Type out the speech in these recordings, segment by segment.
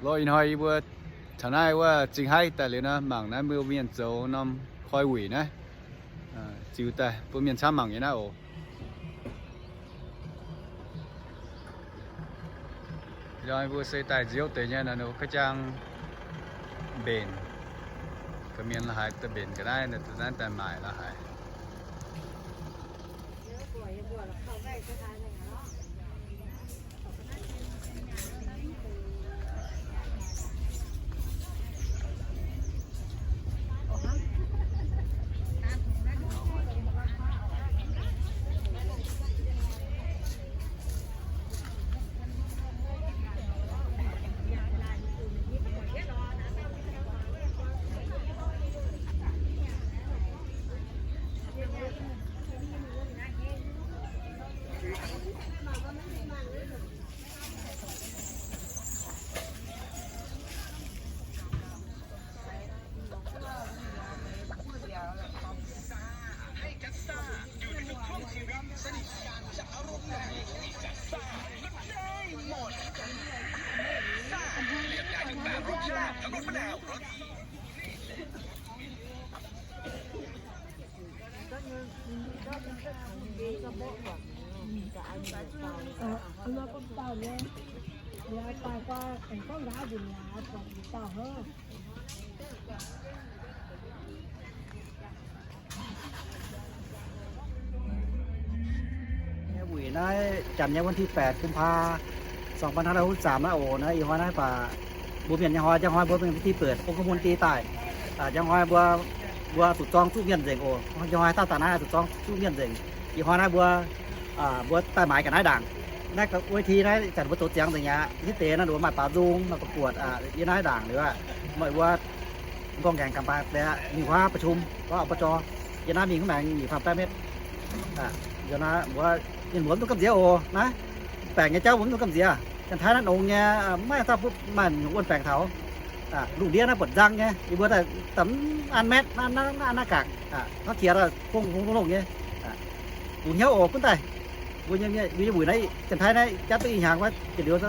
Lorqc, ih hnoi yie mbuo taux naaiv wuov Zingh Haiv daaih liuz nor, mangc naaiv mbuo mienh zoux norm koi wuic naaiv. Ziux daaih bun mienh camv mangc nyei naaiv oc. Yie mbuo se daaih nziouv deix nyei nor, ninh mbuo ka'jang mbenc. Ga'mienh la'haaix daaih mbenc ga'naaiv, naaiv daaih maaic la'haaix. Wuic naaiv janx nyei วันที่แปด กุมภา สองพันห้าร้อยหกสิบสาม naaiv oc. Naaiv ih hnoi naaiv baac mbuo mienh nyei hnoi, njang hnoi mbuo mienh วันที่เปิด องคมนตรี daaih. Njang hnoi mbuo, mbuo zuqc zorng zuqv mienh nzengc oc. Njang hnoi daaih daaih naaiv zuqc zorng zuqv mienh nzengc. Ih hnoi naaiv mbuo, mbuo daaih maaiz ga'naaiv ndaangc. Naaiv wuov ti naaiv zanc mbuo zoux ziangx nzengc aqv. Hitv deix naaiv nduov maaih baaux nzung, maaih ประกวด yiem naaiv ndaangc liuz aqv. Meih mbuo m'nqorngv ngaengc ganh baaix deix mingh huaav ประชุม wuov อบจ. Yiem naaiv mingh mv maengx nyic faam baeqv metv. Yiem naaiv mbuo mienh muoz mv dungx gamh nziex oc. Naaiv baengc nyei jauv mbuo mv dungx gamh nziex. Janx-Taiv naaiv nongx nyei, maiv dauh mbuo maaih wuonh baengc taux. Lungh ndiev naaiv buatc nzang nyei, yie mbuo daaih da'mv an metv, an naaiv gaqc, taux qiex daaih gong gong longh nyei. Bungx hnyouv oc gunv daaih. Mbuo nyei, mbuo nyei wuic naaiv, Janx-Taiv naaiv jatv duqv ih hnyangx wuov, jiex liuz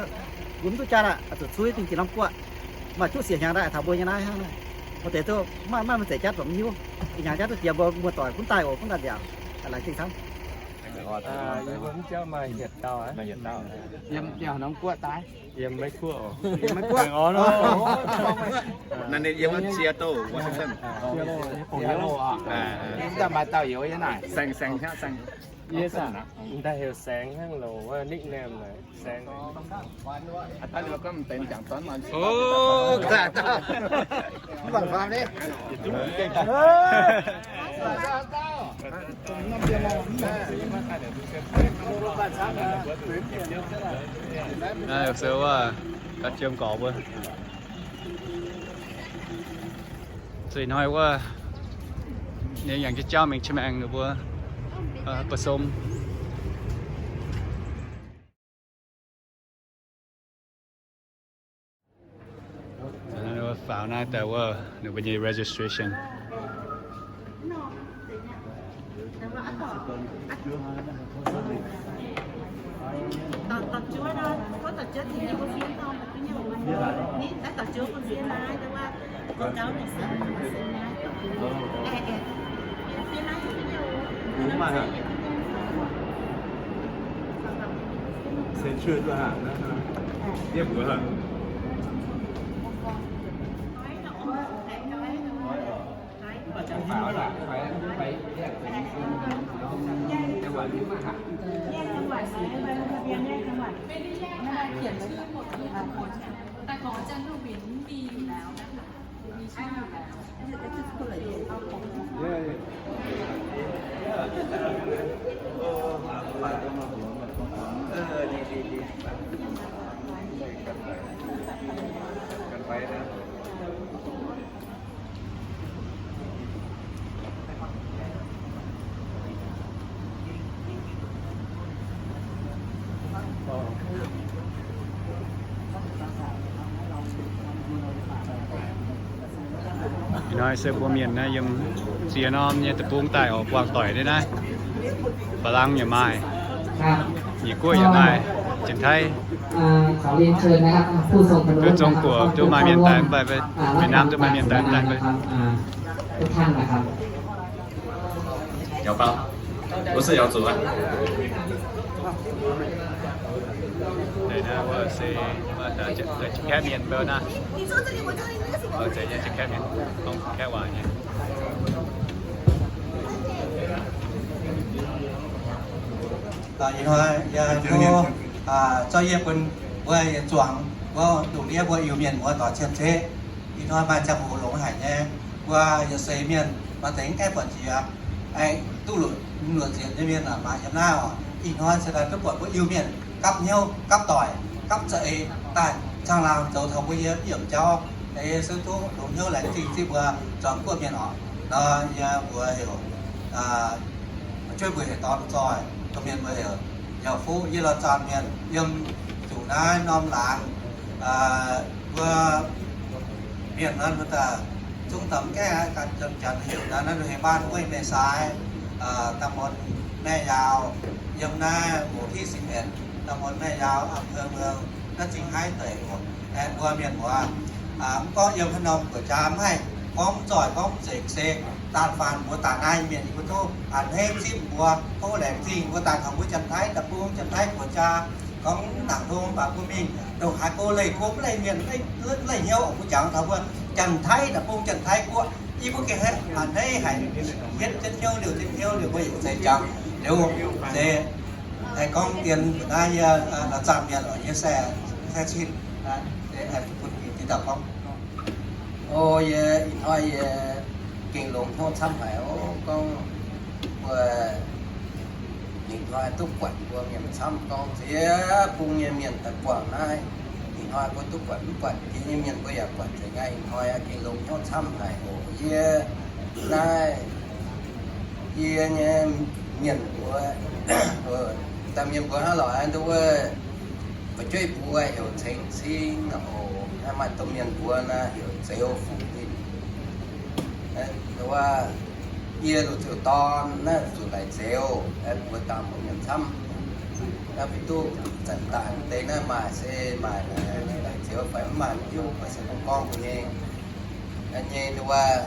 mbuo mv duqv jatv aqv, zuqc cuiv dingh jiex norm guoqv. Maaih juqv siec hnyangx daaih taux mbuo nyei naaiv hnangv. Mbuo deix duqv maaih, maaih mv zeiz jatv baac mv hiuv. Ih hnyangx jatv duqv jiex mbuo muoz-doic gunv daaih oc, gunv daaih nziaauc. Laengz zingh camv. Yiem biauv norm guoqv daaih. Yiem Meiv Guoqv oc. Yiem Meiv Guoqv. Naaiv ninh yiem Seattle, Washington. Saeng, saeng hnangv, saeng. Yie aav daaih heuc Saeng hnangv loz, nickname naaic Saeng. Naaiv se wuov ga'jiem gorx mbuo. Zuqc hnoi wuov, ninh yangh jienv jauv mingh qiex maengx ninh mbuo ผสม. Faaux naaiv daaih wuov ninh mbuo nyei registration. Ih hnoi se mbuo mienh naaiv yiem ziex norm nyei deic-bung daaih oc, buangh doic nyei naaiv. Ba'langh yaac maaih, Nyic Guoqv yaac maaih, Mienh Taiv, duqv Zong-Guoqv duqv maaih mienh daaih mv baac, Việt Nam duqv maaih mienh daaih mv baac. 不是瑶族啊。 Deix naaiv se Janx-Kaeqv mienh mbuo naaiv. Janx-Kaeqv mienh, Janx-Kaeqv waac nyei. Ih hnoi yie tov zorqv yie bun mbuo yietc zuangx mbuo lungh ndiev mbuo Iu-Mienh muoz-doic cien-ceqv. Ih hnoi maaih ziangh hoc longx haic nyei, mbuo yietc seix mienh maaih deix mv gaengh buatc jiex, aengx duqv luoqc, luoqc nzieqc nyei mienh maaih yiem naaiv oc. Ih hnoi se daaih duqv buatc mbuo Iu-Mienh gapv hnyouv, gapv doic, gapv za'eix daaih caangh laangh zoux taux mbuo yie yiemc jauv. Yie se duqv longx hnyouv laengz zingh zipv mbuo zuangx guoqv mienh oc. Nor yie mbuox heuc, jueiv mbuo heuc Dorn Zoih, domh mienh mbuo heuc Yauh Fuqv, yie Lauh Zaamh mienh, yiem zuqc naaiv norm laangz. Mbuo mienh naaiv mbuo daaih zungv daaih mv gaengh ganh janx heuc naaiv, naaiv heuc Baan Gueiv Mei Sai, da'mun Mae Yaau, yiem naaiv หมู่ที่สิบเอ็ด ตำบลแม่ยาว อำเภอเมือง naaiv Zingh Haaix deic oc. Aengx mbuo mienh muoz, mv gorngv yiem haaix norm guoqv jaa mv haih gorngv mv zoih gorngv mv nzengc se, daan faanh mbuo daaih naaiv mienh yie mbuo tov a'hneiv zipv mbuo, tov laengz zingh mbuo daaih taux mbuo Janx-Taiv deic-bung, Janx-Taiv guoqv jaa, gorngv mv nangc hlo mv baac mbuo mingh ndongc haaix go leih go mv leih mienh, mv leih hnyouv oc. Mbuo jangx taux mbuo Janx-Taiv deic-bung, Janx-Taiv guoqv, yie mbuo gengh a'hneiv haic, yietv jienv hnyouv, liouh jienv hnyouv, liouh mbuo yietc seix jangx liuz se haih gorngv dien naaiv yie Lauh Zaamh mienh oc, yie se, se cin, bun yie daaih gorngv. O, yie ih hnoi yie gengh longx hnyouv camv haic oc. Gorngv mbuo ih hnoi duqv buatc mbuo mienh camv, gorngv ziex bung nyei mienh daaih buangh naaiv. Ih hnoi mbuo duqv buatc, mv buatc jiex nyei mienh mbuo yaac buatc nzengc aqv. Ih hnoi gengh longx hnyouv camv haic oc. Yie naaiv, yie nyei mienh mbuox, da'mienh mbuox hnangv lorqc, nduov wuov fu'jueiv mbuo heuc Ceng Cing oc. Naaiv maaih domh mienh mbuox naaiv heuc Zeux Fuqv Ninh. Nduov wuov yie lungh ziouc dorn naaiv zuqc laic Zeux, mbuox dangh mbuo mienh camv. Naaiv mbuo duqv zanc daaih deix naaiv maaih se maaih laic Zeux fai mv maaih, mv hiuv, fai se gorngv gorngv mbuo nyei. Nyei nduov wuov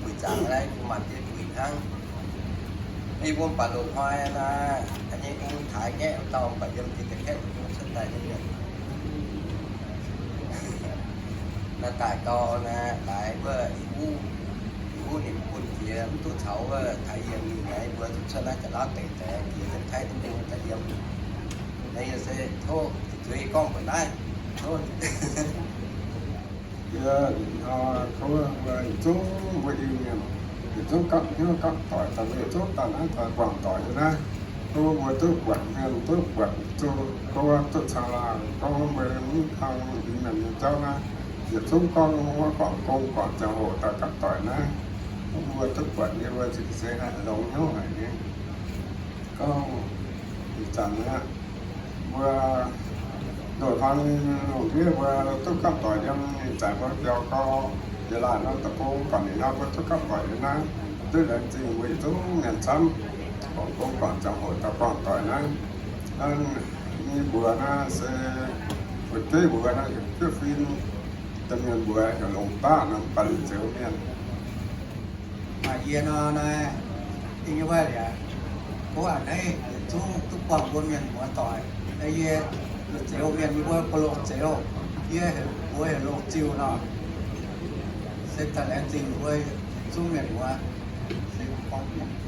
buix zaangc naaiv bun maanc diev buix hnangv. Mv baac loz-hnoi naaiv nyei bung taaix ngaeqv dauh mv baac yiem deix deix kaeqv bung cuotv daaih nyei mienh. Naaiv daaih gau naaiv laaix wuov i uv, i uv ninh bun jiex mv duqv caux wuov taaix yiem mingh naaiv mbuo zuqc cuotv naaiv Janx-Lauv deic-deix jiex Janx-Taiv deic-bung daaih yiem. Naaiv yie se tov zuiz gorngv mbuox naaiv, tov. Yie, kouv mbuo yietc zungv mbuo Iu-Mienh, yietc zungv gapv hnyouv gapv doic daaih, mbuo yietc zungv daaih naaiv daaih buangh doic nyei naaiv. Kouv mbuo duqv buatc mienh, duqv buatc zuqc, kouv duqv caangh laangh, gorngv mbuo mv kang Iu-Mienh nyei jauv naaiv, yietc zungv gorngv wuov guangc gong guangc ziangh hoc daaih gapv doic naaiv. Mbuo duqv buatc nyei mbuo zinh seix haic, longx hnyouv haic nyei. Gorngv ih zanc aqv, mbuo ndoqc hnoi lungh ndiev mbuo duqv gapv doic yiem ih zanc mbuo biaux gau, yietc laanh norm deic-bung buatc ninh nor mbuo duqv gapv doic yiem naaiv, duqv laengz zingh mbuo yietc zungv mienh camv, guangc gong guangc ziangh hoc daaih buangh doic naaiv. Naaiv nyei mbuox naaiv se fu'jueiv mbuox naaiv heuc Juov Fin, domh mienh mbuox heuc Longc Daqv, naaiv Baanh Liuz Zeux mienh. Maaih yie nor naaiv, ih nyei wuov liuz, kouv a'hneiv yietc zungv duqv buangh mbuo mienh muoz-doic. Yie Zeux mienh yie mbuo Ba'longc Zeux, yie heuc, mbuox heuc Longc Ziuh nor. Se daaih laengz zingh mbuo yietc zungv mienh muoz. Se gorngv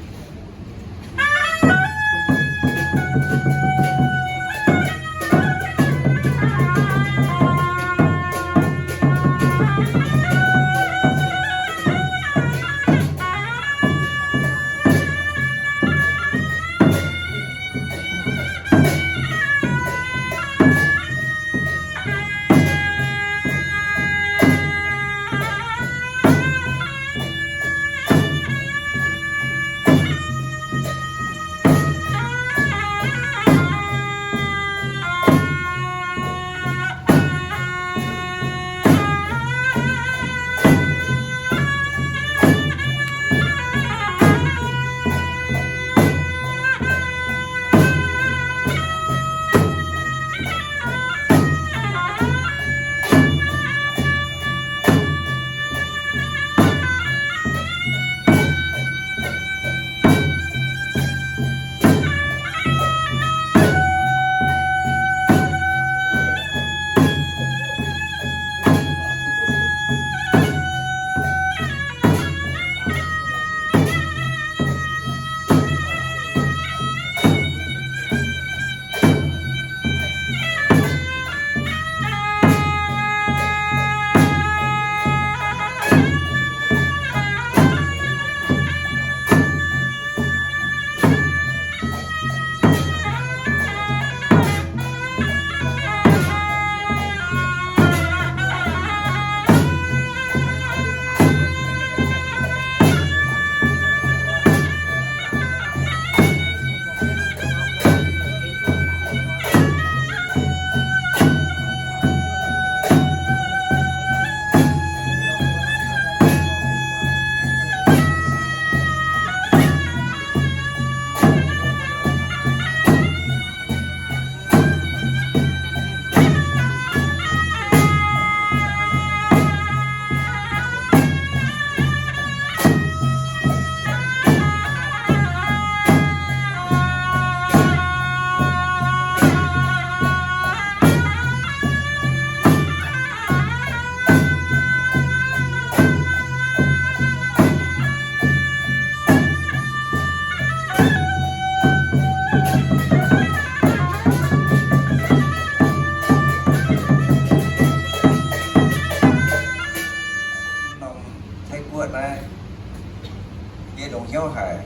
hnyouv haic.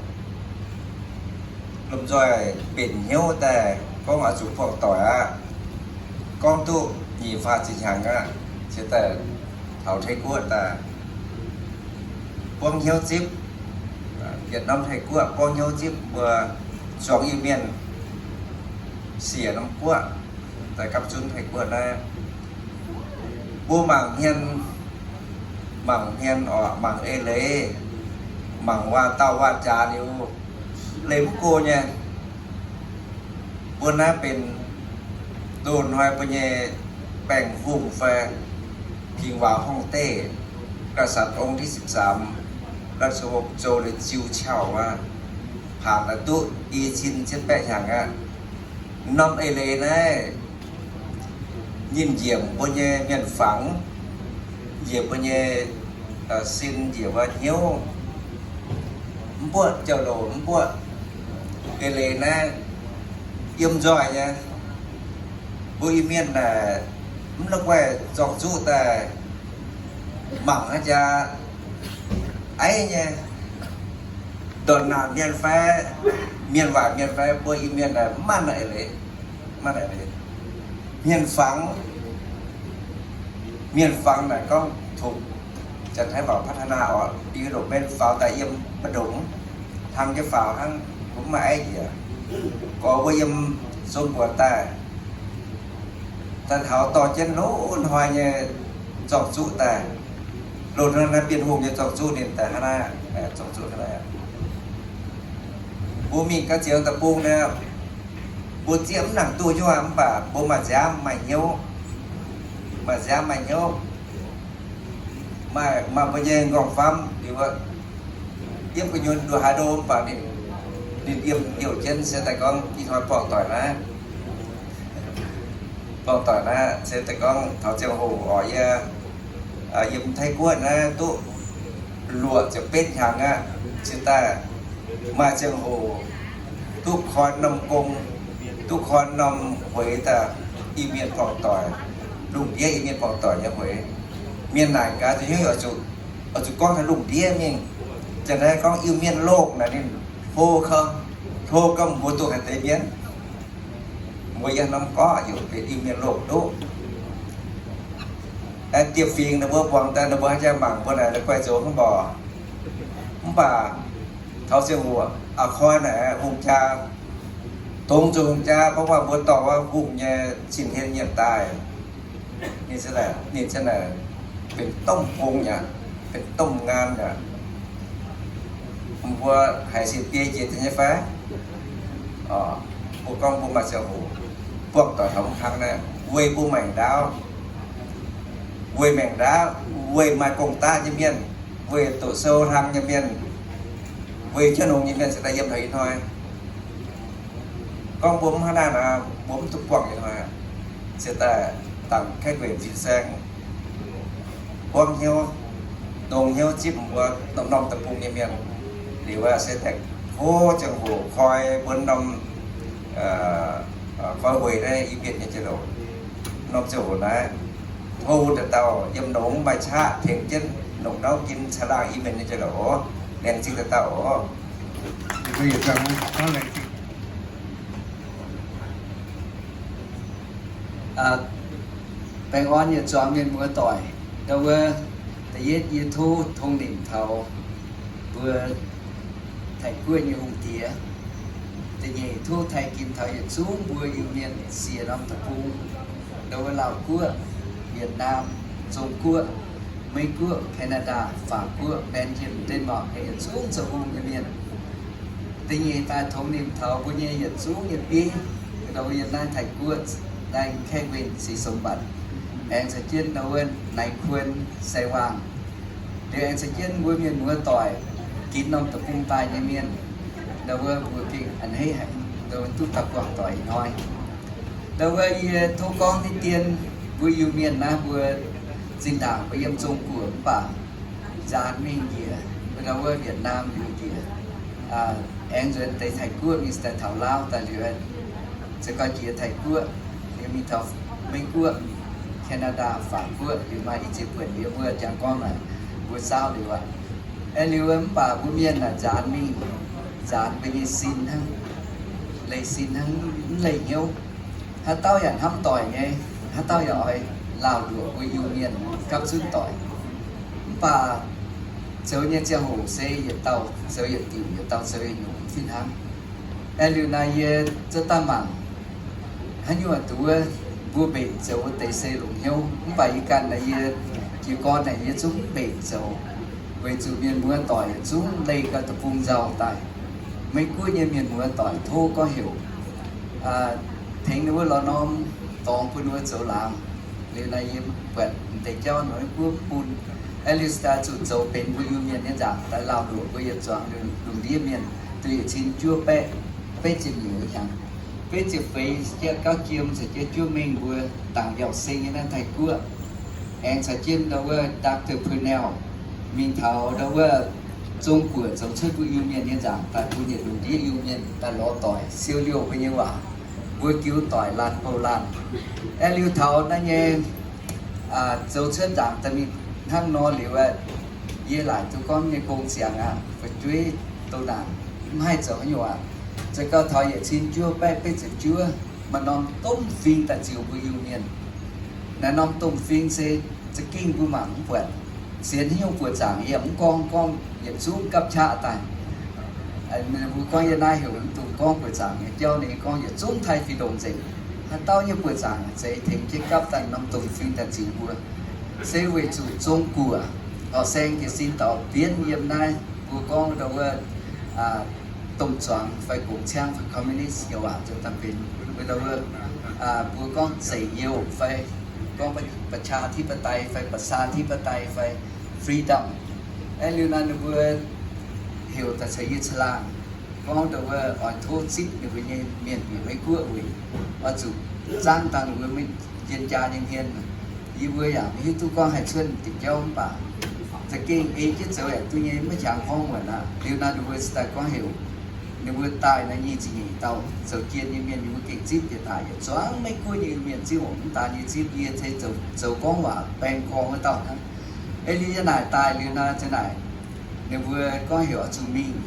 Lomh nzoih mbenc hnyouv daaih gorngv oix zuqc buangh doic aqv. Gorngv duqv nyic faah ziepc hnyangx aqv, se daaih taux Taiv-Guoqv daaih buangv hnyouv zipv, yietc norm Taiv-Guoqv buangv hnyouv zipv mbuo zuangx Iu-Mienh siec norm guoqv daaih gapv zunv Taiv-Guoqv naaiv. Mbuo mangc hmien, mangc hmien oc, mangc eix leiz, mangc waac-dauh waac-jaax liuz, leih mv go nyei. Mbuo naaiv benx loz-hnoi mbuo nyei baengh hungh fai Pingx Waac Horngh Deic, กษัตริย์องค์ที่สิบสาม ราชวงศ์โจวเลย Ziu Qiao aqv, paanc daaih duqv i cin cietv baeqv hnyangx aqv. Norm eix leiz naaiv ninh njiec mbuo nyei mienh fangx, njiec mbuo nyei sin, njiec mbuo hnyouv, mv buoqv jauv-louc, mv buoqv eix leiz naaiv yiem nzoih nyei. Mbuo Iu-Mienh naaic mv la'guaih zorng-zuqv daaih mangc haaix jaax aiv nyei, ndortv naanc mienh fai mienh waaic mienh fai mbuo Iu-Mienh naaic mv maaih naaiv eix leiz, mv maaih naaiv eix leiz. Mienh fangx, mienh fangx naaic gorngv tongx Janx-Taiv waac พัฒนา oc, i loc mienh faaux daaih yiem mbu'ndongx, hlang jienv faaux hnangv, mbuo mv maaih aiv njiec. Gorx mbuo yiem Zong Guoqv daaih, daaih taux dorh jienv loz-hnoi nyei zorng-zuqv daaih, loz-hnoi naaiv Bienh Hungh nyei zorng-zuqv ninh daaih hnangv naaiv, zorng-zuqv hnangv naaiv. Mbuo mingh ga'ziangx deic-bung naaiv, mbuo zieqv mv nangc duqv nyei, mv baac mbuo maaih nziaamv maaih hnyouv, maaih nziaamv maaih hnyouv, maaih, maaih mbuo nyei nqorngv-famv liuz, yiem gu'nyuoz nduqc haaix ndo mv baac ninh, ninh yiem heuc jienv se daaih gorngv ih hnoi buangh doic naaiv, buangh doic naaiv se daaih gorngv taux ziangh hoc oc, yie yiem Taiv-Guoqv naaiv duqv luoqc ziepc betv hnyangx aqv. Cingx daaih maaih ziangh hoc duqv koi norm gong, duqv koi norm hueix daaih, Iu-Mienh buangh doic, lungh ndiev Iu-Mienh buangh doic nyei hueix. Mienh naaic gaax zuqc hnyouv oix zuqc, oix zuqc gorngv taux lungh ndiev mingh. Janx-Taiv gorngv Iu-Mienh โลก naaic ninh hlo gau, hlo gau mbuo duqv haaix deix mienh. Mbuo yiem norm gorqv yaac benx Iu-Mienh โลก duqv. Dieh fingx ninh mbuo muangx daaih ninh mbuo haaix jaax mangc mbuo naaic la'guaih zoux hnangv mborqc. Mv baac taux ziangh hoc a'koi naaic hungh jaa, dongz zuqc hungh jaa, gorngv waac mbuo dorh wuov hungh nyei cin-hlen nyiemc daaih, ninh se naaic, ninh se naaic benx domh gong yaac benx domh ngaan yaac. Mbuo haiz sin biei jiex deix nyei fai? Mbuo gorngv mbuo maaih ziangh hoc buangh doic taux mv kang naaiv, weic mbuo maengc ndaauv, weic maengc ndaauv, weic maaih gong-daqv nyei mienh, weic doqc sou hlang nyei mienh, weic jienv longx nyei mienh cingx daaih yiem taux ih hnoi. Gorngv mbuo mv hnangv naaiv nor, mbuo mv duqv buangh ih hnoi. Cingx daaih dangc kaeqv nquenc fin-saeng, buangv hnyouv, dongz hnyouv zipv mbuo norm-norm deic-bung nyei mienh. Liuz aqv se daaih tov ziangh hoc koi mbuo norm, koi hueix naaiv i mienh nyei jiex louc. Norm ziangh hoc naaiv tov wuov dauh dauh yiem longx maaih qaqv tengx jienv longc ndau ginv caangh laangh i mienh nyei jiex louc oc. Laengz zingh dauh dauh oc. Baengh orn yietc zuangx mienh muoz doic. Ndau wuov, da'yietv yie tov tongx nimc taux mbuo Taiv-Guoqv nyei hungh diex. Da'nyeic tov taaih ginx taux yietc zungv mbuo Iu-Mienh siec norm deic-bung, ndau wuov Laauh Guoqv, Yietc Naam, Zong Guoqv, Meiv Guoqv, Canada, Faac Guoqv, Belgium, Denmark, yietc zungv zoux hungh nyei mienh. Da'nyeic daaih tongx nimc taux mbuo nyei yietc zungv nyei bieiv, ndau wuov yiem naaiv Taiv-Guoqv, naaiv Kevin Six Song Mbatc, aengx caux jienv ndau wuov Naaiv Kuon Sai Waang. Liuz aengx caux jienv mbuo mienh muoz doic ginx norm deic-bung daaih nyei mienh, ndau wuov mbuo gengh a'hneiv haic, ndau wuov duqv daaih buangh doic ih hnoi. Ndau wuov yie tov gorngv diqv dien, mbuo Iu-Mienh naaiv mbuo zinh ndaangc mbuo yiem Zong Guoqv mv baac nzaanx mingh njiec, ndau wuov Yietc Naam liuz njiec, aengx nzuonx deix Taiv-Guoqv mingh daaih taux Laauv daaih liuz, se gorngv jiex Taiv-Guoqv liuz mingh taux Meiv Guoqv, Canada, Faac Guoqv liuz maaih i ziex buonc yiem wuov jangx gorngv naaic mbuo saauv liuz aqv. Aeqv, liuz mv baac mbuo mienh naaic nzaanx mingh, nzaanx mbuo nyei sin hnangv, leih sin hnangv, mv leih hnyouv. Haaix dauh yaac hnamv doic nyei, haaix dauh yaac oix laauh nduoqc mbuo Iu-Mienh gapv zunv doic. Mv baac zoux nyei ziangh hoc se yietc dauh zoux yietc diuc, yietc dauh zoux yietc nyungc fih hnangv. Aeqv, liuz naaiv yie za'daaih mangc haaix nyungc duqv mbuo mbenc zoux wuov deix se longc hnyouv. Mv baac yie ganh naaic yie jiez gorn naaic yie zungv mbenc zoux, weic zuqc mienh muoz doic yietc zungv leih gau deic-bung nzauh daaih. Meiv Guoqv nyei mienh muoz doic tov gorngv heuc tengx ninh mbuo lorz norm dorngx bun ninh mbuo zoux laangz. Liuz naaiv yie buatc m'deix jauv nor Meiv Guoqv mv bun. Aeqv, liuz daaih zuqc zoux benx mbuo Iu-Mienh nyei nzaangc daaih laauh nduoqc mbuo yietc zuangx lungh ndiev mienh, duqv yietc cin juov baeqv, baeqv ziepc nyeic hnyangx, baeqv ziepc feix jieqv gauv jiem caux jienv juov mengh mbuo Dangc Mbiaauc Seng nyei naaiv Taiv Guoqv. Aengx caux jienv ndau wuov Doctor Purnell mingh taux ndau wuov Zong Guoqv zoux cuotv mbuo Iu-Mienh nyei nzaangc daaih bun yietc lungh ndiev Iu-Mienh daaih lorz doic siou liouh mbuo nyei waac, mbuo jiu doic laanh bouh laanh. Aeqv, liuz taux naaiv nyei zoux cuotv nzaangc daaih mingh hnangv nor liuz, yie laaic duqv gorngv nyei gong ziangx aqv, fu'jueiv doh naanc mv haih zoux haaix nyungc aqv. Za'gengh taux yietc cin juov baeqv baeqv ziepc juov, maaih norm domh fing daaih ziux mbuo Iu-Mienh. Naaiv norm domh fing se za'gengh mbuo mangc mv buatc. Sienx haaix nyungc buoqc zaangc yie mv gorngv, gorngv yietc zungv gapv qaqv daaih. Mbuo gorngv yie naaiv heuc mv dungx gorngv buoqc zaangc nyei jauv, ninh gorngv yietc zungv taaih fih ndongc nzengc. Haaix dauh nyei buoqc zaangc zeix tengx jienv gapv daaih norm domh fing daaih ziux mbuo. Se weic zuqc Zong Guoqv horqc saeng jiez sin daux bienv yiem naaiv mbuo gorngv ndau wuov domh zuangx fai gongx ciangv fai communist nyei waac zoux daaih benx mbuo ndau wuov, mbuo gorngv zeix youh fai gorngv ประชาธิปไตย fai ประชาธิปไตย fai freedom. Aeqv, liuz naaiv ninh mbuo heuc daaih caux yie caangh laangh gorngv ndau wuov oix tov zipv ninh mbuo nyei mienh bieqc Meiv Guoqv weic oix zuqc zaangv dangh ninh mbuo njien-jaa nyei hmien. Yie mbuo yaac maiv hiuv duqv gorngv haih cuotv deix jauv mv baac za'gengh ei jienv zoux yaac duqv nyei, maiv hiaangx gorngv muonc aqv. Liuz naaiv ninh mbuo cingx daaih gorngv heuc ninh mbuo daaih naaiv nyic ziepc nyeic dauh zoux jien nyei mienh, ninh mbuo gengh zipv jiex daaih, yietc zuangx Meiv Guoqv nyei mienh zipv oc. Mv daan yie zipv, yie ceix zoux, zoux gorngv waac baeng gorngv wuov dauh hnangv. Aeqv, liuz yie naaic daaih liuz naaiv za'naaic ninh mbuo gorngv heuc oix zuqc mingh.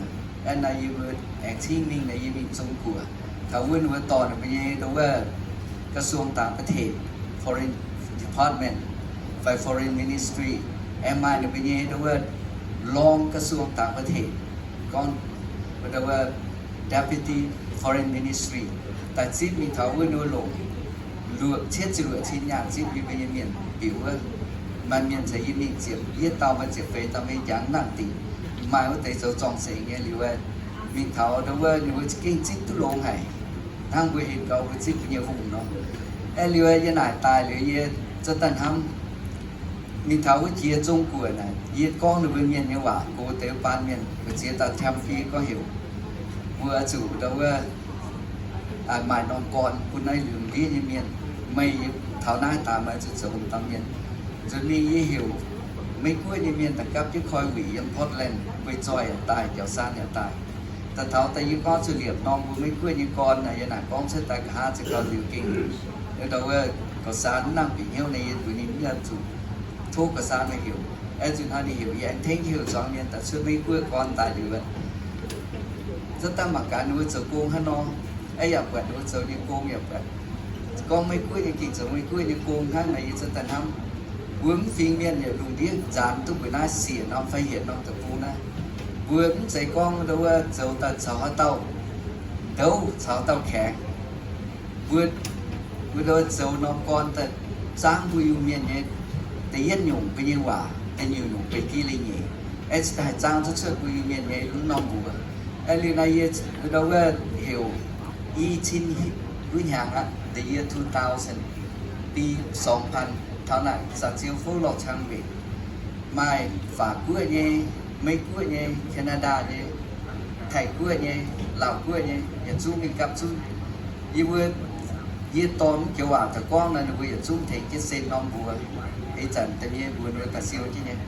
Aeqv, naaiv yie mbuo aengx cingv mingh naaiv, yie mingh Zong Guoqv taux wuov ninh mbuo dorh ninh mbuo nyei ndau wuov กระทรวงต่างประเทศ, foreign department fai foreign ministry, aengx maaih ninh mbuo nyei ndau wuov รองกระทรวงต่างประเทศ, gorngv ndau wuov deputy foreign ministry, daaih zipv mingh taux wuov ninh mbuo longc luoqc cietv ziepc luoqc cin nyaanh zipv yie mbuo nyei mienh bieqc wuov. Maaih mienh caux yie mingh ziepc yietv dauh, maaih ziepc feix dauh, maiv jangx nangc dingc. Maaih wuov deix zoux zorng-zengx nyei liuz, mingh taux ndau wuov ninh mbuo za'gengh zipv duqv longx haic, hnangv mbuo hemx gau mbuo zipv mbuo nyei hungh nor. Aeqv, liuz yie naaic daaih liuz yie za'daaih hnamv mingh taux wuov jiex Zong Guoqv naaic, yie gorngv ninh mbuo mienh nyei waac gox deix baan mienh, mbu'ziex dauh แชมเปี้ยน gorngv heuc mbuo zuqc ndau wuov maaih norm gorn bun naaiv lungh ndiev nyei mienh. Meih taux naaiv daaih meih zuqc zoux dauh mienh. Nzunc mingh yie heuc Meiv Guoqv nyei mienh daaih gapv jienv koi wuic yiem Portland, Guei Zoih yaac daaih, Jauv Saan yaac daaih. Daaih taux daaih yie gorngv zuqc liepc norm mbuo Meiv Guoqv nyei gorn naaic, yie naaic gorngv cuotv daaih nqa'haav za'gengh liuz gengh, ndau wuov Gauh Saan mv nangh bieqc hnyouv naaic, yie mbuox ninh mv zuqc tov Gauh Saan meih heuc. Aeqv, nzunc hnoi ninh heuc, yie aengx tengv heuc zuangx mienh daaih cuotv Meiv Guoqv gorn daaih liuz, za'daaih mangc gaax ninh mbuo zoux gong haaix nor. Aeqv, yaac buatc ninh mbuo zoux nyei gong yaac buatc gorngv Meiv Guoqv nyei gengh zoux Meiv Guoqv nyei gong hnangv naaic, yie za'daaih hnamv mbuo mv fingx mienh yaac lungh ndiev nzaanx duqv mbuo naaiv siec norm fai hietc norm deic-bung naaiv. Mbuo mv zeiz gorngv ndau wuov zoux daaih caux haaix dauh ndouv caux haaix dauh kaengx. Mbuo, mbuo ndau wuov zoux norm gorn daaih zaangv mbuo Iu-Mienh nyei da'yietv nyungc mbuo nyei waac, da'nyeic nyungc benx giv leiz-nyeic. Aeqv, cingx daaih zaangv cuotv cuotv mbuo Iu-Mienh nyei lunx norm mbuox. Aeqv, liuz naaiv yie ndau wuov heuc i cin wuov hnyangx aqv, the year two thousand, ปีสองพัน, taux naaic za'gengh ziouc fouv lorh cang mbenc. Maaih Faatc Guoqv nyei, Meiv Guoqv nyei, Canada nyei, Taiv Guoqv nyei, Laauh Guoqv nyei, yietc zungv mingh gapv zunv. Yie mbuo, yie dorh mv joux waac daaih gorngv naaic, ninh mbuo yietc zungv tengx jienv sen norm mbuox. Ih zanc da'nyeic mbuox ninh mbuo daaih siou jienv nyei.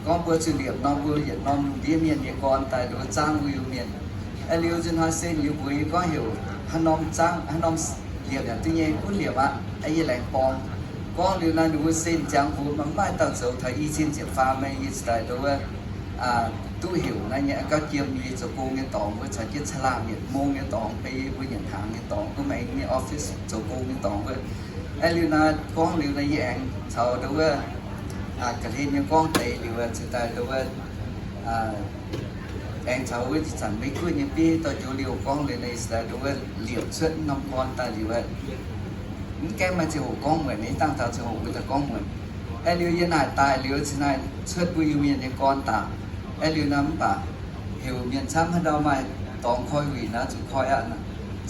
Gorngv mbuo zuqc liepc norm mbuo yietc norm lungh ndiev mienh nyei gorn daaih nduov zaangv mbuo Iu-Mienh. Aeqv, liuz nzunc hnoi sen liuz mbuox yie gorngv heuc haaix norm zaangv, haaix norm liepc yaac duqv nyei, gunv liepc aqv. Aeqv, yie laengz borng. Gorngv liuz naaic ninh mbuo sen ziangx mbuox maiv maaih dauh zoux taux i cin ziepc faam, yie cingx daaih nduov wuov duqv heuc naaiv nyei gauh jiem yie zoux gong nyei dorngx wuov, caux jienv caangh laangh yietc mong nyei dorngx, beiv yie mbuo nyanc hnaangx nyei dorngx, duqv maengx nyei office zoux gong nyei dorngx wuov. Aeqv, liuz naaiv gorngv liuz naaiv yie aengx caux ndau wuov ga'hlen nyei gorngv deix liuz, cingx daaih ndau wuov aengx caux wuov ih zanc Mei-Guoqv nyei bieiv dorh joux liouh gorngv liuz naaiv, cingx daaih ndau wuov liepc cuotv norm gorn daaih liuz, mv gaengh maaih ziangh hoc gorngv muonc, naaiv dangh taux ziangh hoc mbuo daaih gorngv muonc. Aeqv, liuz yie naaic daaih liuz cingx naaiv cuotv mbuo Iu-Mienh nyei gorn daaih. Aeqv, liuz naaiv mv baac heuc mienh camv haaix ndau maaih dorngx koi wuic naaiv zuqc koi aqv.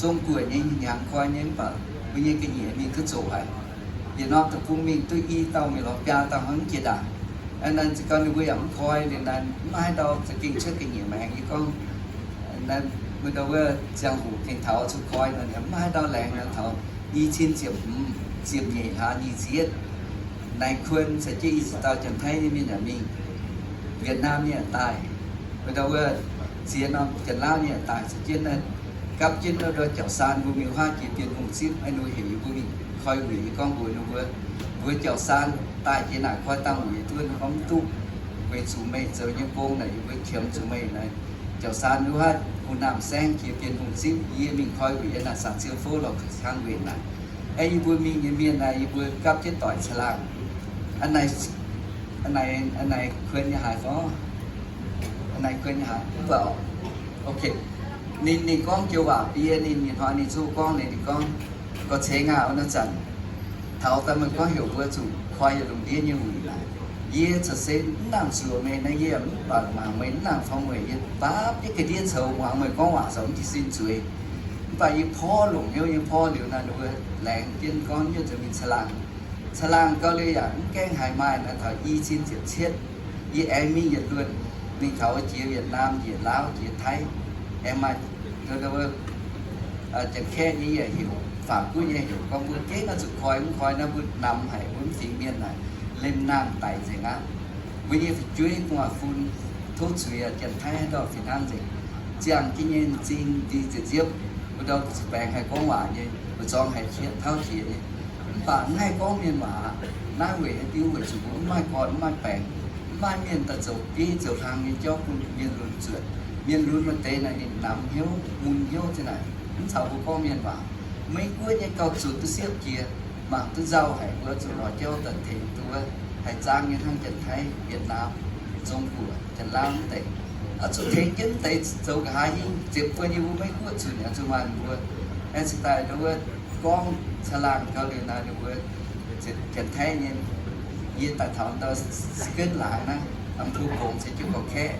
Zong-Guoqv nyei hnyangx koi nyei mv baac mbuo nyei ga'nyiec mingh duqv zoqc haic. Yietc norm deic-bung mingh duqv i dauh mingh lorz biaa dauh hnangv jiex ndaangc. Naaiv za'gengh ninh mbuo yaac mv koi liuz naaiv, mv maaih haaix ndau za'gengh cuotv ga'nyiec maengx. Yie gorngv, mbuo ndau wuov ziangh hoc gengh taux zuqc koi nor, mv maaih haaix ndau laengz nor, taux i cin ziepc hmz, ziepc nyeic hlaax nyic ziepc yietv, Naix Kuon caux jienv i ziex dauh Janx-Taiv nyei mienh yaac mingh, Vietnam nyei yaac daaih, mbuo ndau wuov ziex norm Janx-Laauv nyei yaac daaih, caux jienv gapv jienv ndau Jauv Saan mbuo mingh huaav jiex Bienh Hungh zipv, aeqv, ninh mbuo heuc yie mbuo mingh koi wuic. Yie gorngv mbuox ninh mbuo, mbuox Jauv Saan daaih jiex naaic koi dangh wuic duqv, ninh gorngv mv duqv, weic zuqc meih zoux nyei gong naaic yie mbuo qiemx zuqc meih naaic. Jauv Saan wuov haav, Hu Naamh Saengv jiex Bienh Hungh zipv, yie mingh koi wuic naaic, Sac Ziou Fouv lorz kangx nquenc naaic. Aeqv, yie mbuo mingh nyei mienh naaic, yie mbuo gapv jienv doic caangh laangh. Naaiv Kuon nyei haaix fai? Naaiv Kuon nyei haaix? Mv baac, ok, ninh, ninh gorngv joux waac bie, ninh, ninh hnoi ninh zuqc gorngv, ninh, ninh gorngv, Gorx-ceng aah, wuov zanc taux daaih meih gorngv heuc mbuo zuqc koi yietc lungh ndiev nyei wuic naaic, yie corc se mv nangc zuoqc meih naaiv, yie mv baac mangc meih mv nangc fangx meih, yie baav bieiv ga'ndiev coux muangx meih gorngv waac, corc mv jiez sin zueiz. Mv baac yie porv longc hnyouv nyei porv liuz naaic, ninh mbuo laengz jienv gorngv nyuoz zuqc mingh caangh laangh. Caangh laangh gau liuz yaac mv gaengh haiz maaih naaic, taux i cin ziepc cietv, yie aengx mingh yietc luonh, mingh taux jiex Yietc Naamh, jiex Laauv, jiex Taiv, aengx maaih Janx-Kaeqv nyei yaac heuc, Faatv Guoqv nyei heuc, gorngv mbuo gengh oix zuqc koi, mv koi naaiv mbuo namx haic, mbuo mv fingx mienh naaic, liemh nangh daic nzengc aqv. Mbuo nyei fu'jueiv gu'nguaaz-fun tov zuiz, Janx-Taiv haaix ndau fih hnangv nzengc. Ziangh jienv nyei m'zing ndie nziepv nziepv, mbuo ndau zuqc baengx haih gorngv waac nyei, mbuo zorngx haiz qiex tauv qiex nyei. Mv baac mv haih gorngv mienh waac. Naaiv weic haaix diuc? Weic zuqc mbuo mv maaih gorn, mv maaih baengc, mv maaih mienh daaih zoux bieiv zoux hlang nyei jauv bun mienh lunx zuotc. Mienh lunx maaih deix naaic ninh namx hnyouv, mun hnyouv ziang naaic, mv caux mbuo gorngv mienh waac. Meiv Guoqv nyei gauh zunc duqv siepv jiex, mangc duqv nzauh haic, mbuo zuqc lorz jauv daaih tengx duqv haih zaang nyei hnangv Janx-Taiv, Yietc Naamh, Zong-Guoqv, Janx-Laauv mv deix. Oix zuqc tengx jienv mv deix zoux nqa'haav hingv, ziepc buo nyei mbuo Meiv Guoqv zunc oix zuqc maaih mbuo. Aengx cingx daaih ndau wuov gorngv caangh laangh gau liuz naaic, ninh mbuo Janx-Taiv nyei, yie daaih taux ndau Sgenv laangz naaiv, Am Pu Gongx caux jienv Gorqv-Kaeqv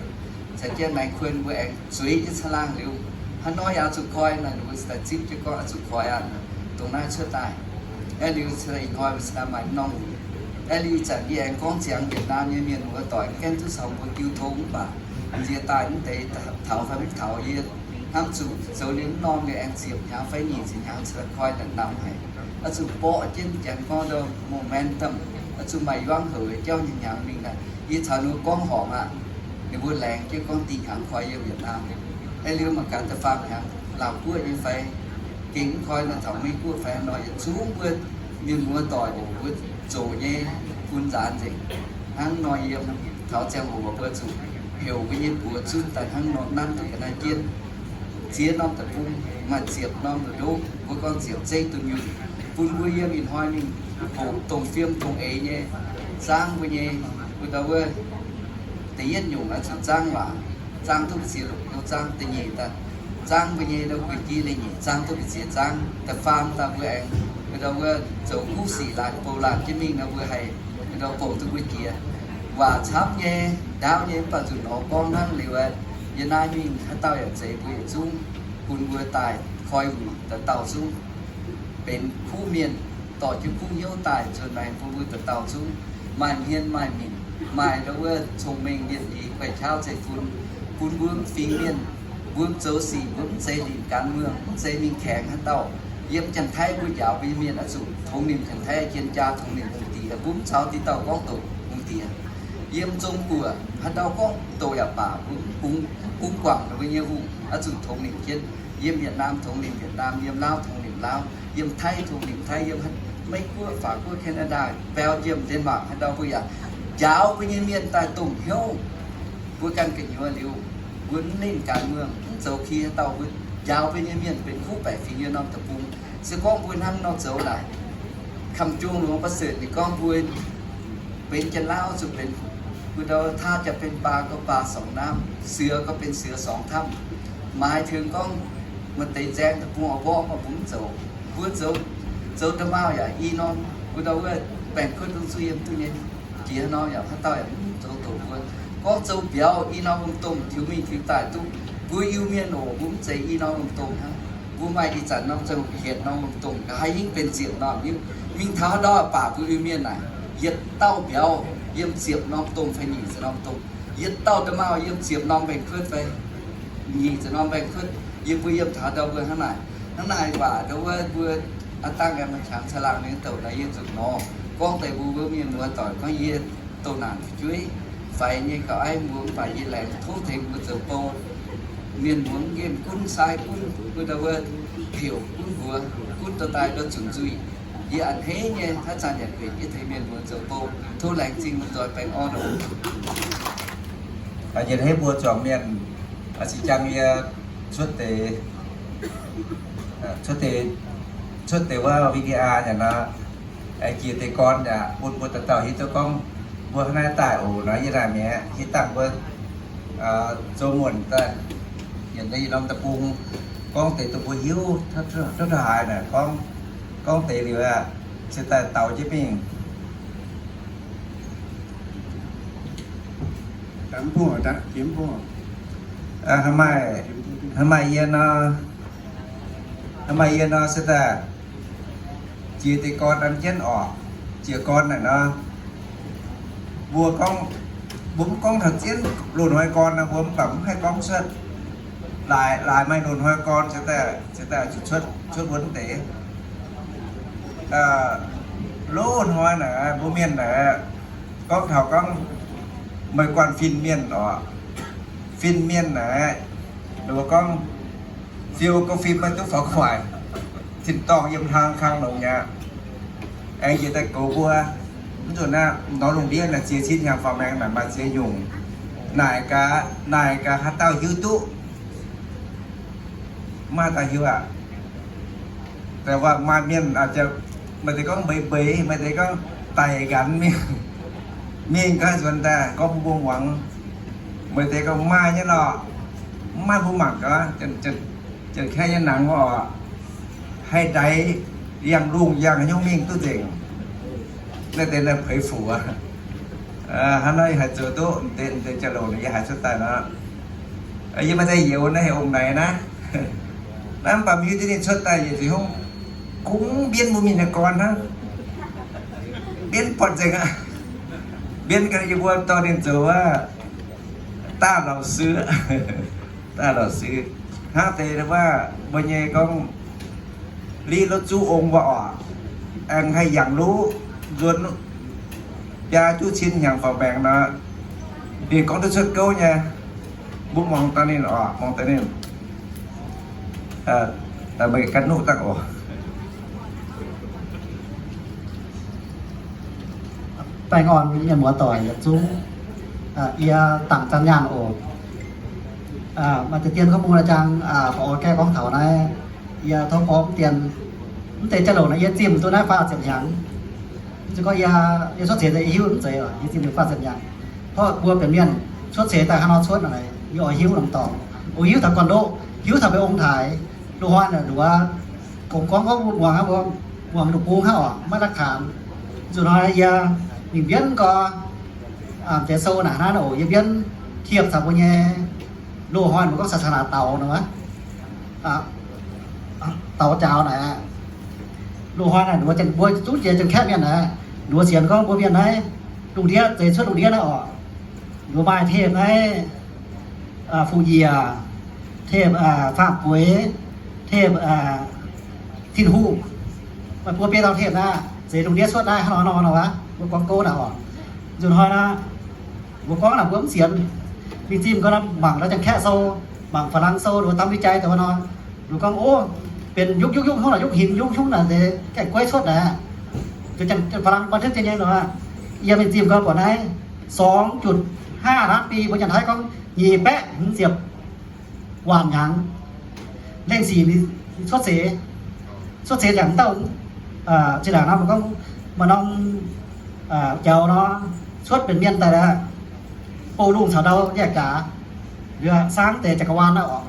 caux jienv Naix Kuon mbuo aengx zueiz jienv caangh laangh liuz, haaix nor yaac zuqc koi naaic, ninh mbuo cingx daaih zipv jienv gorngv oix zuqc koi aqv, dongh naaiv cuotv daaih. Aeqv, liuz cingx daaih ih hnoi mbuo cingx daaih maaih norm wuic. Aeqv, liuz ih zanc yie aengx gorngv ziangx Yietc Naamh nyei mienh muoz doic, mv gaengh duqv caux mbuo diu tong mv baac nziex daaih mv deix taux fai mv taux, yie hnamv zuqc zoux liuz mv norm liuz aengx ziepc hnyangx fai nyic ziepc hnyangx cingx daaih koi naaic namx haic. Oix zuqc borqv jienv, Janx gorngv ndau momentum, oix zuqc maaih yuangv houc nyei jauv nyei hnyangx mingh naaic, yie caux ninh mbuo gorngv horpc aqv. Ninh mbuo laengz jienv gorngv dih hnyangx koi yiem Yietc Naamh. Aeqv, liuz mangc gaax da'faam hnyangx Laauv Guoqv nyei fai gengh mv koi naaic, taux Meiv Guoqv fai haaix nor, yietc zungv mbuo mienh muoz doic oc, mbuo zoqc nyei bun nzaanx nzengc. Hnangv nor yiem taux ziangh hoc mbuo zuqc heuc mbuo nyei buoz zunv daaih hnangv nor nanv duqv ga'naaiv jienv. Ziex norm deic-bung, maaih ziepc norm ndoqv, mbuo gorngv ziepc zeiv dunh yunh, bun mbuo yiem ih hnoi mingh hoqc dongh fiem dongh eix nyei, zaangv mbuo nyei, mbuo ndau wuov da'yietv nyungc oix zuqc zaangv waac, zaangv duqv mbu'ziex longc hnyouv zaangv. Da'nyeic daaih, zaangv mbuo nyei ndau guei-jiex leiz-nyeic, zaangv duqv mbu'ziex zaangv. Da'faam daaih mbuo aengx ndau wuov zoux kuv sic laanh bouh laanh jienv mingh nor, mbuo haih ndau bouh duqv mbuo jiex. Waac camv nyei, ndaauv nyei, mv baac zuqc lorz gorngv hnangv liuz, yie naaiv mingh haaix dauh yaac zeiz mbuo yietc zungv bun mbuo daaih koi wuic, dauh dauh zungv benx kuv mienh, dorh jienv kuv hnyouv daaih nzuonx maengx bun mbuo dauh dauh zungv maaih hmien maaih minc, maaih ndau wuov cong-mengh mienh liz guei-qaauv zeiv-fun, bun mbuo mv fingx mienh, mbuo mv zoux sic, mbuo mv zeiz linc gan muoh, mv zeiz mingh kaengx haaix dauh. Yiem Janx-Taiv mbuo njaaux mbuo nyei mienh oix zuqc tongx nimc Janx-Taiv, jien jaa tongx nimc hungh diex, mbuo mv caux diqc dauh gorngv doqc hungh diex. Yiem Zong-Guoqv haaix dauh gorngv doqc yaac baac, mbuo mv bungx, mv bungx guangc ninh mbuo nyei hungh, oix zuqc tongx nimc jienv. Yiem Yietc Naamh tongx nimc Yietc Naamh, yiem Laauv tongx nimc Laauv, yiem Taiv tongx nimc Taiv, yiem Meiv Guoqv, Faatv Guoqv, Canada, Belgium, Denmark haaix dauh mbuo yaac njaaux mbuo nyei mienh daaih dongh hnyouv Mbuo ganh gu'nyuoz liuz, mbuo mv ninh ganh muoz mv zoux kie dauh mbuo njaaux mbuo nyei mienh benx kuv baeqc fingx yiem norm deic-bung. Se gorngv mbuo hnangv nor zoux naaic, คำจงหลวงประเสริฐ ninh gorngv mbuo benx jienv lauv zuqc benx, mbuo ndau ถ้าจะเป็นปลาก็ปลาสองน้ำ เสือก็เป็นเสือสองถ้ำ หมายถึง gorngv maaih deix nzaeng deic-bung oix mborqv mbuo mv zoux. Mbuo zoux, zoux da'maauh yaac i norm, mbuo ndau wuov baengc kuotv lungh zuqv yiem duqv nyei. Jiex nor yaac haaix dauh yaac mv zoux doqc mbuo. Gorngv zoux biaux i norm wuom-domh tiux mingh tiux daaih duqv. Mbuo Iu-Mienh oc, mbuo mv zeiz i norm wuom-domh hnangv. Mbuo maaih ih zanc norm zoux hietc norm wuom-domh, nqa'haav hingv benx ziepc norm hnyouv. Mingh taux haaix ndau baac mbuo Iu-Mienh naaic, yietc dauh biaux yiem ziepc norm domh fai nyic ziepc norm domh, yietc dauh da'maauh yiem ziepc norm baengc kuotv fai nyic ziepc norm baengc kuotv, yiem mbuo yiem taux ndau mbuo hnangv naaic. Hnangv naaic waac ndau wuov mbuo a'dangh aengx maaih qangx caangh laangh nyei douc naaiv yie zuqc nor, gorngv deix mbuo mbuo mienh muoz-doic gorngv yie douc naanc fu'jueiv faix nyei gauh aiv mbuo mv baac yie laengz tov tengx mbuo zoux bou. Mienh muoz nqemh gunv sai gunv mbuo ndau wuov heuc gunv mbuox gunv dorh daaih ndau zunc nzuih. Yie a'hneiv nyei haaix zanc yaac heuc yie tengx mienh muoz zoux bou. Tov laengz zingh mbuo nzoih baengh orn oc. Yietc hneiv mbuo zuangx mienh, a'cing jang yie cuotv deix, cuotv deix, cuotv deix wuov video nyanc nor, jiex deix gorn yaac bun mbuo dauh dauh hiuv duqv gorngv mbuo hnangv naaiv daaih oc nor, yie naaic mi'aqv. Hiuv dangh mbuo zoux muonc daaih, yietc norm deic-bung, gorngv deix dongh mbuo hiuv duqv haaix naaic, gorngv, gorngv deix liuz aeqv, se daaih daux jienv mingh. Hnangv maaih, hnangv maaih yie nor, hnangv maaih yie nor se daaih jiex deix gorn an jienv oc. Jiex gorn naaic nor, mbuo gorngv, mbuo mv gorngv taux zienv loz-hnoi gorn nor, mbuo mv baac mv haih gorngv cuotv. Laaix, laaix maaih loz-hnoi gorn se daaih, se daaih zuqc cuotv, cuotv wuonv deix. Loz-hnoi naaic mbuo mienh naaic, gorngv taux gorngv meih guanh fin-mienh oc, fin-mienh naaic, mbuo gorngv fiou gorngv fin maiv duqv faaux gu'nguaaic, tin-dorngh yiem hlang kang longx mi'aqv. Aengx jiex daaih goux mbuo. Mv zuqc naaiv norm lungh ndiev naaic ziex cin hnyangx faaux maengx naaic maaih ziex nyungc. Naaic gaax, naaic gaax haaix dauh hiuv duqv? Maiv maaih dauh hiuv aqv. Daaih waac maaih mienh aah, maaih deix gorngv mbeix mbeix, maaih deix gorngv daic nqanx mingh, mingh gaax nzuonx daaih gorngv mbuo muangx. Maaih deix gorngv maaih nyei lorqc, mv maaih mbuo mangc gaax. Janx-kaeqv nyei nangx oc, haih ndaix yangh lungh yangh haaix nyungc mingh duqv nzengc. Naaiv deix naaiv peix fuc aqv. Hnangv naaiv yie haiz zoux duqv deix, deix jauv-louc naaic yie haiz cuotv daaih nor, yie maaih deix youz naaiv heuc ong naaic naaiv. Naaiv mv baac mv hiuv duqv ninh cuotv daaih yietc zungv kungx mbienv mbuo mienh nyei gorn hnangv. Mbienv buatc nzengc aqv. Mbienv ga'naaiv yie mbuo dorh ninh zoux wuov ต้าเหล่าซื้อ, ต้าเหล่าซื้อ. Hnangv deix wuov mbuo nyei gorngv liv lotv zuqv ong wuov oc, aengx haih yangh luv nzuonx biaa juqv cin hnyangx faaux maengx nor, ninh gorngv duqv cuotv gouv nyei. Mbuo muangx daaih ninh oc, muangx daaih ninh. Meih ganh nuqv dangh oc. Baengh orn mienh muoz-doic yietc zungv, yie dangc zanc nyaanh oc. Maaih deix dien gorngv bun a'jang, baengh orn gaeqv gorngv taux naaiv, yie tov gorngv dien, mv deix jauv-louc naaiv yie zimh duqv naaiv faah ziepc hnyangx. Mv zeiz gorngv yie, yie cuotv seix daaih yie hiuv mv zeiz, yie zimh duqv faah ziepc hnyangx. Tov mbuo benx mienh cuotv seix daaih hnangv nor cuotv naaic, yie oix hiuv norm dorngx, oix hiuv taux gorn-ndoqv, hiuv taux mbuo ong-taaix. Loz-hnoi naaic nduov, kungx gorngv gorngv muangx hnangv, muangx lungh bung hnangv oc, maiv หลักฐาน. Zuqc hnoi yie mingh mbienv gorx, jiex sou naaic hnangv oc, yie mbienv เทียบ caux mbuo nyei loz-hnoi mbuo gorngv ศาสนา daux nor, daux jaaux naaic. Loz-hnoi naaic nduov, mbuo zungv jiex Janx-Kaeqv mienh naaic, nduov sienx gorngv mbuo mienh naaiv lungh ndiev, zeix cuotv lungh ndiev naaiv oc, nduov maaih เทพ naaiv, Fuqv Njiec, เทพ Faam Gueix, เทพ Tin-Hungh, maaih buo biei dauh เทพ naaiv zeix lungh ndiev cuotv naaiv hnangv nor nor nor, mbuo gorngv gouv naaic oc. Nzunc hnoi naaiv mbuo gorngv naaic mbuo mv sienx. Mingh zimh gorn mangc Janx-Kaeqv sou, mangc ฝรั่ง sou, nduov dam li jai deix nor, nduov gorngv, o, benx yupv yupv yupv hnyouv naaic, yupv hinx yupv hnyouv naaic, deix gaengh guaiv cuotv naaic. ฝรั่ง บันทึก jienv nyei nor, yie mingh zimh gorn buatc naaiv สองจุดห้า ห้าล้านปี mbuo Janx-Taiv gorngv nyic baeqv hmz ziepc waanc hnyangx. Lengh sic ninh cuotv seix, cuotv seix nzaangc dauh, zinh ndaangc nor mbuo gorngv maaih norm jaux nor, cuotv benx mienh daaih, bouh lungh caux ndau yaac jaax, liuz saangv deix จักรวาล naaiv oc.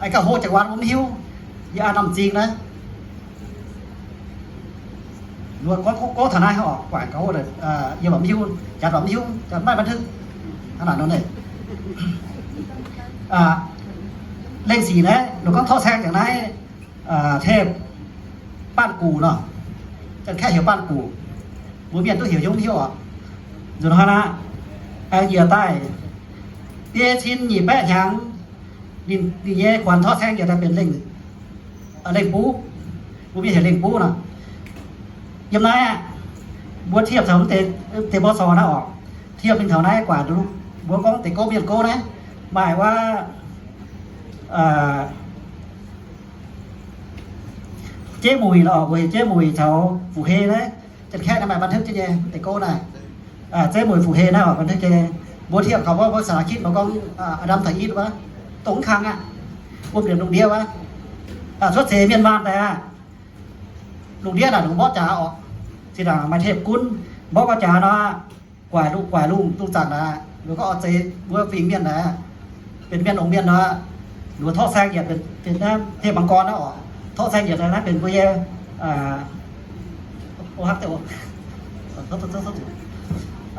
Aa, gauh hlo จักรวาล mbuo mv hiuv, yie aa norm m'zing naaiv. Gorngv, gorngv taux naaiv oc, guangc gauh, yie mv hiuv, janx mv hiuv, janx maiv บันทึก hnangv naaic nor. Lengh sic naaiv ninh gorngv torqv saeng ziangx naaiv, เทพ Baanh Gux nor, janx kaeqv heuc Baanh Gux, mbuo mienh duqv heuc yie mv hiuv oc. Nzunc hnoi naaiv, aengx njiec daaih biei cin nyic baeqv hnyangx, ninh nyei kuonx torqv saeng njiec daaih benx lengh, lengh buv. Mbuo mienh heuc lengh buv nor. Yiem naaiv aqv, mbuo เทียบ taux deix ป.ศ. naaiv oc, เทียบ mingh taux naaiv guaax, mbuo gorngv deix gouv mienh gouv naaiv, maaih wuov Jeiv Muic oc, mbuo heuc Jeiv Muic caux Fuqv Hei naaiv, janx-kaeqv naaiv maaih บันทึก jienv nyei deix gouv naaiv. Jeiv Muic Fuqv Hei naaiv oc บันทึก jienv nyei. Mbuo เทียบ kaux wuov, mbuo สารคดี mbuo gorngv อาดัม กับอีฟ wuov, dongh mv kang aqv, wuom liemc lungh ndiev wuov, cuotv seix mienh maanh daaih aqv. Lungh ndiev naaic lungh mborqv jaax oc. Zinh ndaangc maaih เทพ gunv, mborqv gauh jaax nor, guaix lungh, guaix lungh, lungh zaangc naaic, ninh gorngv oix zeix mbuo fingx mienh naaic, benx mienh ongx mienh nor, ninh mbuo torqv saeng yietc benx, benx naaiv เทพมังกร naaiv oc. Torqv saeng yietc naaiv benx mbuo nyei,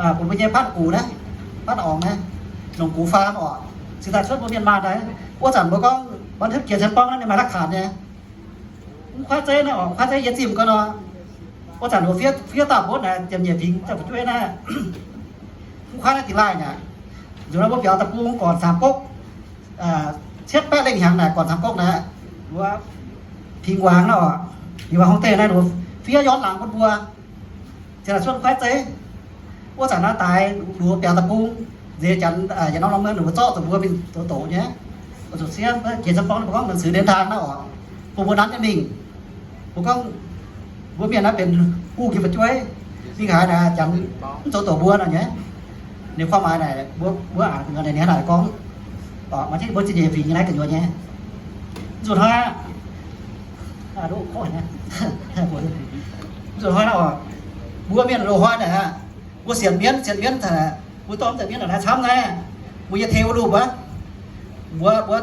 benx mbuo nyei บ้านกู่ naaiv, บ้านอ่อง naaiv, หนองกู่ฟาร์ม oc. Cingx daaih cuotv mbuo mienh maanh naaiv. Wuov zanc mbuo gorngv บันทึก jiex cien ป้อง naaiv ninh maaih หลักฐาน nyei. Mv kuaaiv zeiv naaiv oc, kuaaiv zeiv yie zimh gau nor. Wuov zanc ninh fiev, fiev daaih mbuo naaiv ziepc nyeic fingx ziepc fu'jueiv naaiv, mv kuaaiv naaiv dingh laaih naaic. Nzunc naaiv mbuo biaux deic-bung gorn-saamx gokv, cietv baeqv lengh hnyangx naaic, gorn-saamx gokv naaic, wuov Pingh Waangc naaiv oc, Pingh Waangc Hong Deic naaiv, ninh fiev ย้อนหลัง bun mbuo. Ziouc cuotv kuaaiv zeiv. Wuov zanc naaiv daaix ninh mbuo biaux deic-bung, nzeix janx yietc norm norm mueiz ninh mbuo zorqv zuqc mbuo mingh doqc doqc nyei. Zuqc siev jiex cien ป้อง ninh mbuo gorngv หนังสือเดินทาง naaiv oc, bun mbuo nanv nyei mingh. Mbuo gorngv mbuo mienh naaiv benx hungh jiex fu'jueiv, mingh haaix naaic janx mv zoux doqc mbuo nor nyei. Ninh ความหมาย naaic mbuo, mbuo a'hneiv naaic gorngv, maaih jienv mbuo zinh nyeic fingx nyei naaiv gu'nyuoz nyei. Nzunc hnoi, nzunc hnoi naaiv oc, mbuo mienh loz-hnoi naaic, mbuo sienx mienv, sienx mienv, mbuo dorh mv deix mienv naaic camv naaiv, mbuo nyei teu wuov lomh aqv. Mbuo, mbuo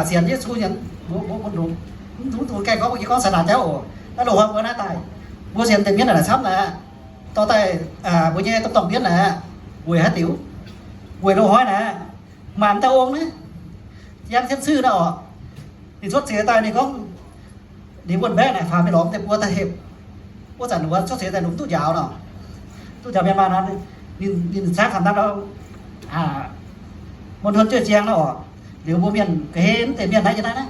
sienx Yesu nyanc, mbuo, mbuo, mbuo, mv dungx gaengh gorngv, mbuo nyei gorngv ศาสนา jauv oc. Naaiv loz-hnoi mbuo naaiv daaih, mbuo sienx deix mienv naaic camv naaic, dorh daaih mbuo nyei domh dorngh mienv naaic, weic haaix diuc? Weic loz-hnoi naaic, maaih m'dauh ong naaiv, Yang Xian Siu naaiv oc, ninh cuotv seix daaih ninh gorngv, ninh wuonh mbaeqv naaic faaux mingh lorz mv deix buo daaih hepc. Wuov zanc ninh mbuo cuotv seix daaih longc duqv njaaux nor, duqv njaaux mienh maanh nor, ninh, ninh caangv camv naaiv nor, mbuo มณฑลเจื้อเจียง naaiv oc. Liuz mbuo mienh ga'hlen mv deix mienh naaiv nyei naaiv,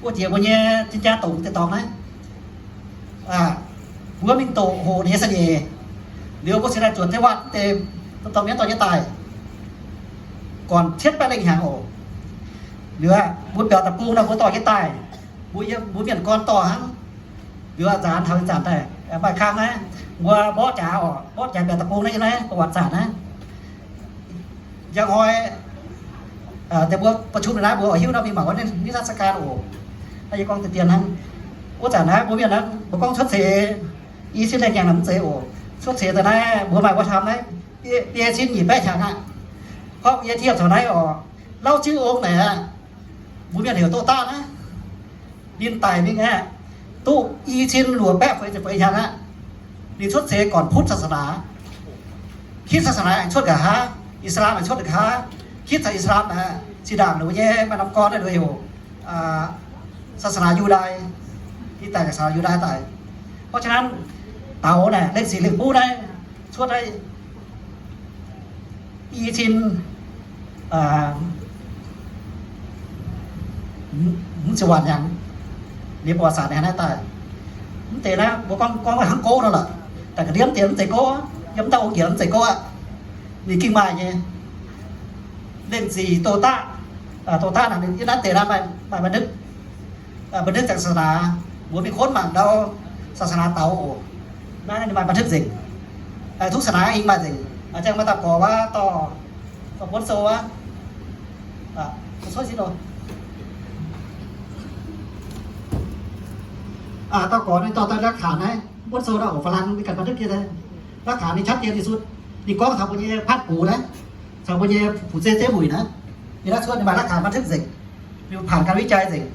wuov jiex mbuo nyei zinh jaa dongc deix dorngx naaiv, mbuo mingh doqc hoqc ninh nyei เสน่ห์. Liuz mbuo cingx daaih zuotc jienv waatc mv deix dorh mienv dorh nyei daaih, gorn cietv baeqv lengh hnyangx oc. Liuz mbuo biaux deic-bung nor mbuo dorh nyei daaih, mbuo, mbuo mienh gorn dorh hnangv. Liuz nzaanx taux ih zanc daaih maaih kang naaiv, mbuo mborqv jaax oc, mborqv jaax biaux deic-bung naaiv, naaiv ประวัติศาสตร์ naaiv. Njang hnoi deix mbuo ประชุม naaiv mbuo oix hiuv nor mingh mangc wuov นิทรรศการ oc. Naaiv yie gorngv deix dien hnangv. Wuov zanc naaiv mbuo mienh naaiv mbuo gorngv cuotv seix i cin lengh hnyangx naaic mv zeiz oc. Cuotv seix daaih naaiv mbuo maaih mbuo ทำ naaiv biei cin nyic baeqv hnyangx aqv. Gorngv yie เทียบ taux naaiv oc, Lauv Ziu Ong naaic aqv, mbuo mienh heuc โตต้า naaiv, ninh daic mingh aqv, duqv i cin luoqc baeqv feix ziepc feix hnyangx aqv. Ninh cuotv seix gorn พุทธศาสนา, คริสต์ศาสนา aengx cuotv nqa'haav, Islaam aengx cuotv nqa'haav. คริสต์ caux Islaam naaic zinh ndaangc ninh mbuo nyei maaih norm gorn naaiv ninh heuc ศาสนา Yu^ndai, ninh daic ศาสนา Yu^ndai daic. เพราะฉะนั้น taux naaic lengh sic lengh buv naaiv cuotv naaiv i cin mv ziepc waanc hnyangx, ninh ประวัติศาสตร์ naaiv daaih. Mv deix naaiv mbuo gorngv, gorngv hnangv gouv nor lorqc. Daaih ga'ndiev mv deix mv zeiz gouv, yiem mv dauh ong njiec mv zeiz gouv aqv. Ninh gengh maaih nyei. Lengh sic โตต้า, โตต้า naaic ninh yiem naaiv deix naaiv maaih, maaih บันทึก, บันทึกจากศาสนา, mbuo mingh kuonv mangc ndau ศาสนา Taux oc. Naaiv ninh maaih บันทึก nzengc. Duqv ศาสนา ing maaih nzengc. Ziangh maaih daaih gorx wuov dorh Buonv sou aqv. Dauh gorx ninh dorh daaih หลักฐาน naaiv, buonv sou naaiv, ฝรั่ง ninh ganh บันทึก jienv daaih. หลักฐาน ninh ชัดเจนที่สุด. Ninh gorngv taux mbuo nyei พระครู naaiv, caux mbuo nyei fu'jueiv Zeiv Muic naaiv, ninh naaiv cuotv ninh maaih หลักฐาน บันทึก nzengc, ninh ผ่านการวิจัย nzengc.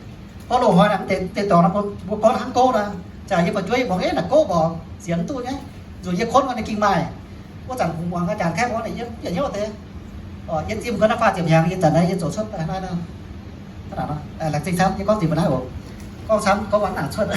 Gorngv loz-hnoi naaic, deix dorngx mbuo gorngv hnangv gouv nor, jaax yie fu'jueiv muangx, eh, naaic gouv mborqc, sienx duqv nyei. Nzunc yie kuonv nor ninh ging maaih. Wuov zanc kungx muangx อาจารย์ Kaeqv gorngv, yie yietc hnyouv deix. Yie zimh gau naaiv faah ziepc hnyangx, yie zanc naaiv yie ziouc cuotv naaiv, laengz zingh camv. Yie gorngv dingc mbuo naaiv oc. Gorngv camv gorngv mv nangc cuotv.